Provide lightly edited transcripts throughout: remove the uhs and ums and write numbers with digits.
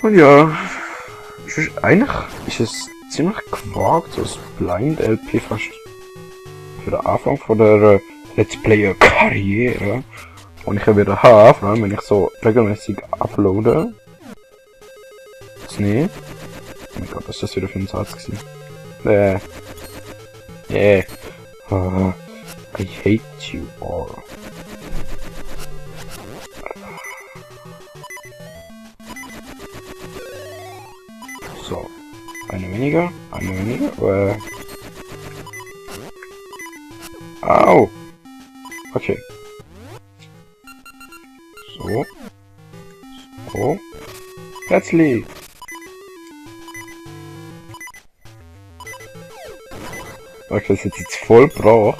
Und ja, eigentlich ist es ziemlich gewagt, so ein Blind-LP fast für den Anfang von der Let's Player-Karriere. Und ich wieder habe, vor allem wenn ich so regelmäßig uploade. Jetzt nicht. Oh mein Gott, was ist das wieder für ein Satz gewesen? I hate you all. So. Eine weniger. Au! Okay. So. So. Herzlich! Okay, das ist jetzt voll brach.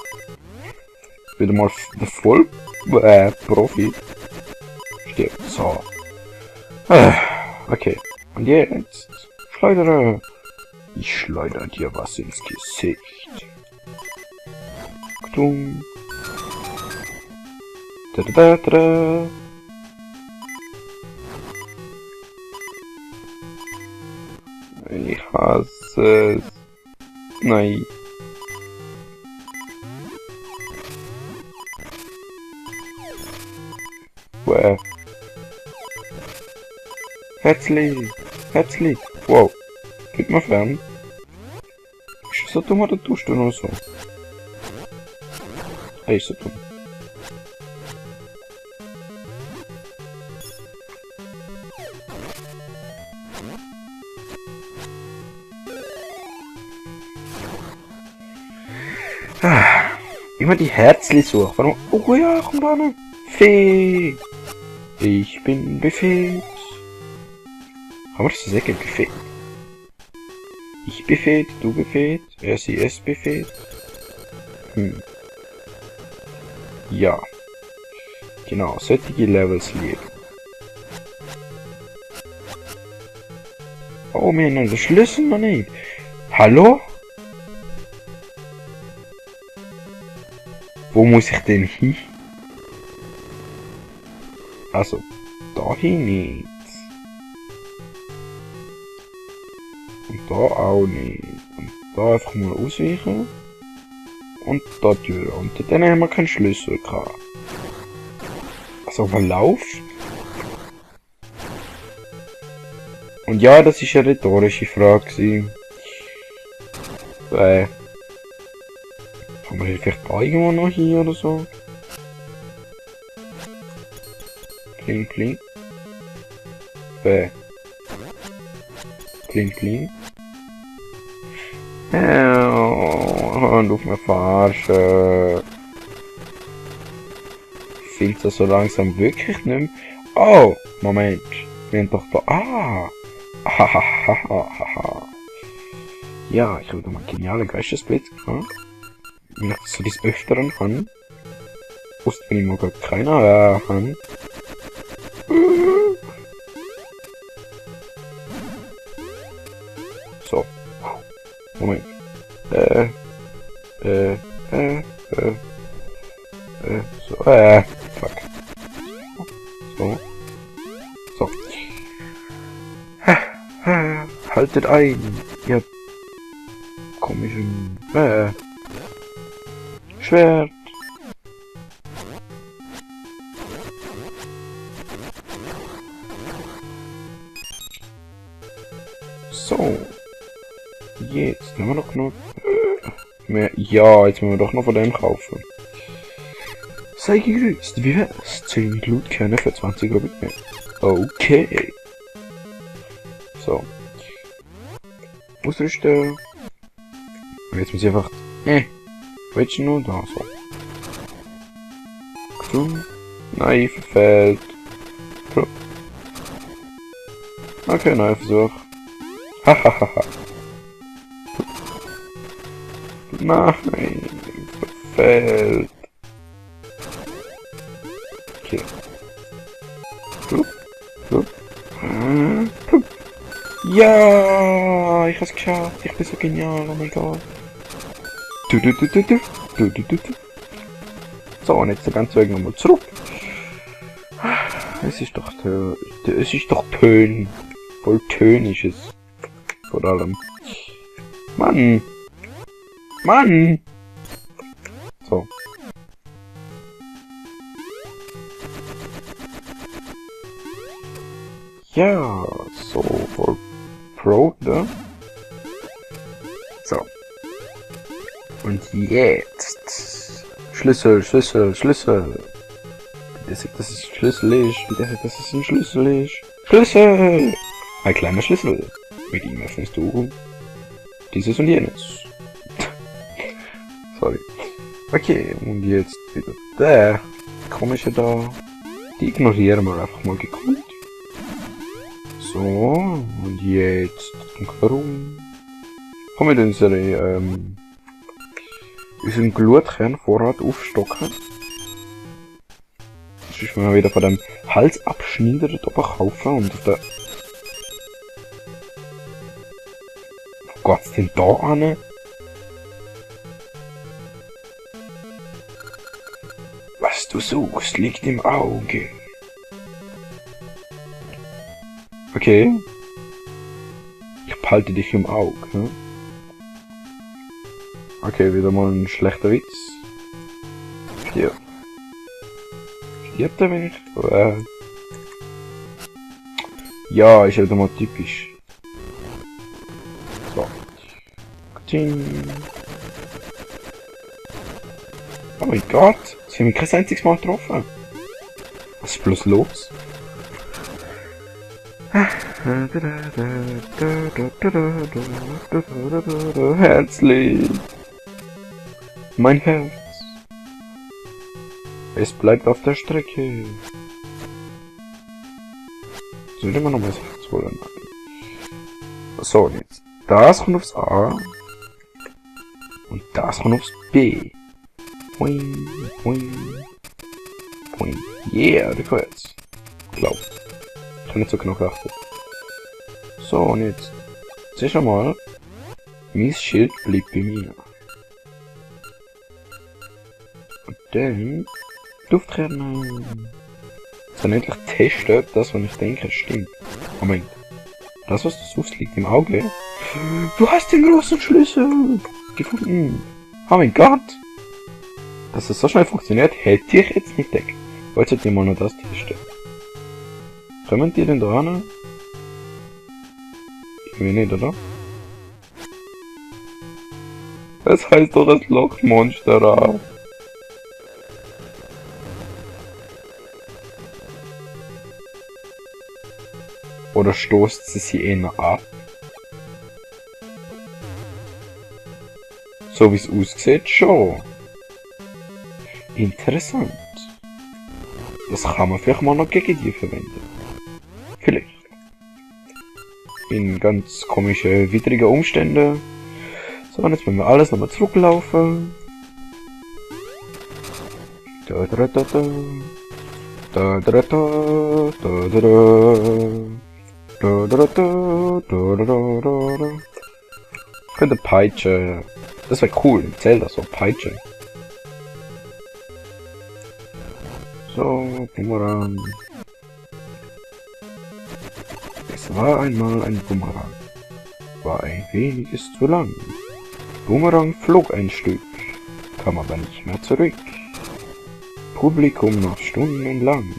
Wieder mal der voll Profi. Stirbt. So. Okay. Und jetzt schleudere. Ich schleudere dir was ins Gesicht. Ktung. Da. Ich hasse es. Nein. Herzlich. Wow. Geht mal fern. Ist das so dumm oder tust du nur so? Ey, ist so dumm. Immer die Herzli suchen. Warum? Oh ja, komm da noch. Fee. Ich bin befehlt. Haben wir das sagen? Befehlt? Ich befehlt, du befehlt, er, sie, es befehlt. Ja. Genau, solche Levels liegen. Oh, wir haben den Schlüssel noch nicht. Hallo? Wo muss ich denn hin? Also, dahin nicht. Und da auch nicht. Und da einfach mal ausweichen. Und da durch. Und dann haben wir keinen Schlüssel gehabt. Also, man läuft. Und ja, das ist eine rhetorische Frage gewesen. Kann man vielleicht da irgendwo noch hier oder so? Kling. Kling. Und auf mir verarschen. Ich finde das so langsam wirklich nicht mehr. Oh, Moment. Wir haben doch da. Ja, ich habe da mal einen genialen Geistesblitz gehabt. Wenn ich das so des Öfteren kann. Wusste, wenn ich mal gar keiner kann. So. Moment. So, fuck. So. Haltet ein, ihr komischen, Schwert. So. Jetzt haben wir doch noch mehr. Ja, jetzt müssen wir doch noch von dem kaufen. Sei gegrüßt, wie wär's? 10 Blutkerne für 20 Rubik mehr. Okay. So. Ausrüsten. Und jetzt muss ich einfach. Willst du nur da so? Krumm. Nein, verfehlt. Krumm. Okay, neuer Versuch. Hahaha. Nein, verfehlt. Okay. Krumm. Ja, ich hab's geschafft. Ich bin so genial, oh mein Gott. So, und jetzt den ganzen Weg nochmal zurück. Es ist doch schön. Voll tönisches. Vor allem. Mann! Mann! So. Ja, so, voll Pro, ne? So. Und jetzt. Schlüssel, Schlüssel, Schlüssel. Bitte sagt, dass es ein Schlüssel ist. Bitte sagt, dass es ein Schlüssel ist. Schlüssel! Ein kleiner Schlüssel. Mit ihm öffnest du dieses und jenes. Sorry. Okay, und jetzt wieder der komische da. Die ignorieren wir einfach mal gekonnt. So, und jetzt warum? Kommen wir unseren Glutkernvorrat aufstocken. Das ist mal wieder von dem Halsabschneider dort oben kaufen und auf der... Wo geht's denn da an? Was du suchst, liegt im Auge. Okay. Ich behalte dich im Auge. Hm? Okay, wieder mal ein schlechter Witz. Hier. Stirbt er, wenn ich... Ja, ist ja wieder mal typisch. So. Ting. Oh mein Gott! Sie haben mich kein einziges Mal getroffen. Was ist bloß los? Herzlich. Mein Herz. Es bleibt auf der Strecke. Soll ich mal noch mal das Herz holen? So, jetzt. Das kommt aufs A. Und das kommt aufs B. Boing, boing, boing. Yeah, der kommt jetzt. Glaub. Ich habe nicht so genau geachtet. So, und jetzt. Siehst du mal. Mein Schild bleibt bei mir. Und dann... Duftkerne. So, endlich testen, ob das, was ich denke, stimmt. Moment. Das, was du suchst, liegt im Auge. Du hast den großen Schlüssel gefunden. Oh mein Gott. Dass es so schnell funktioniert, hätte ich jetzt nicht gedacht. Wolltet ihr mal noch das testen? Kommen die denn da hin? Irgendwie nicht, oder? Es heißt doch das Lochmonster. Oder stoßt sie eher ab? So wie es aussieht, schon. Interessant. Das kann man vielleicht mal noch gegen die verwenden. Vielleicht. In ganz komischen, widrigen Umständen. So, und jetzt müssen wir alles nochmal zurücklaufen. Da da da da. Da da da da da da. Da da da da da da da. Könnte Peitsche. Das wäre cool, Zelda so Peitsche. So, Bumerang. Es war einmal ein Bumerang. War ein weniges zu lang. Bumerang flog ein Stück, kam aber nicht mehr zurück. Publikum noch stundenlang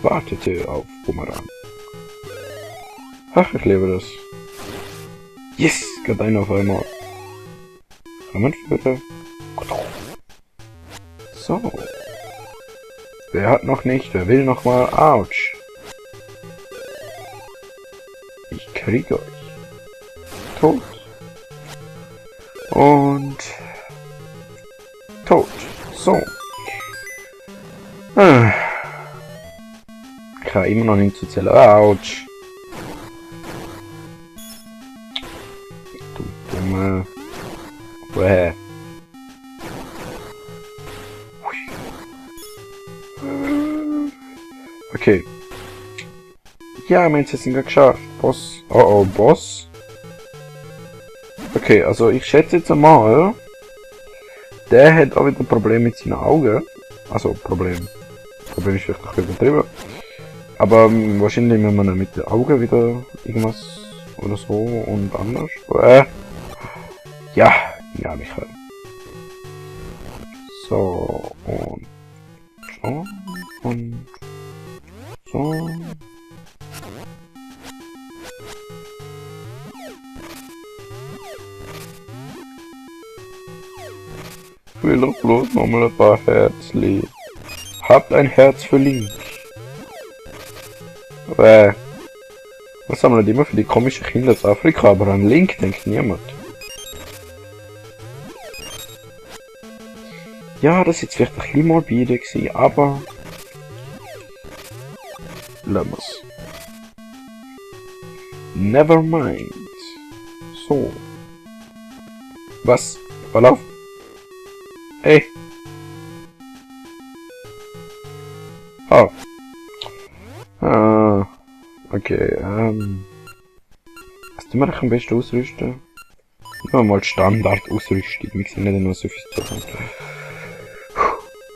wartete auf Bumerang. Ach, ich liebe das. Yes, gerade einer auf einmal. Rammenführer. So. Wer hat noch nicht? Wer will noch mal? Autsch. Ich krieg euch. Tot. Und... tot. So. Ich kann immer noch nicht zu zählen. Autsch. Du dumme... Woher? Okay. Ja, Mensch, jetzt sind wir geschafft. Boss. Oh oh, Boss. Okay, also ich schätze jetzt einmal, der hat auch wieder ein Problem mit seinen Augen. Also Problem. Problem ist vielleicht ein bisschen übertrieben. Aber wahrscheinlich müssen wir mit den Augen wieder irgendwas oder so und anders. Ja, Michael. So, und so, und so. Ich will doch bloß nochmal ein paar Herzli. Habt ein Herz für Link. Was sammelt immer für die komischen Kinder aus Afrika, aber an Link denkt niemand. Ja, das ist jetzt vielleicht ein bisschen morbide gewesen, aber... Lassen wir's. Never mind. So. Was? Verlauf? Hey. Okay, was tun wir am besten ausrüsten? Nehmen wir mal Standard-Ausrüstung, wir sind nicht nur so viel zu tun.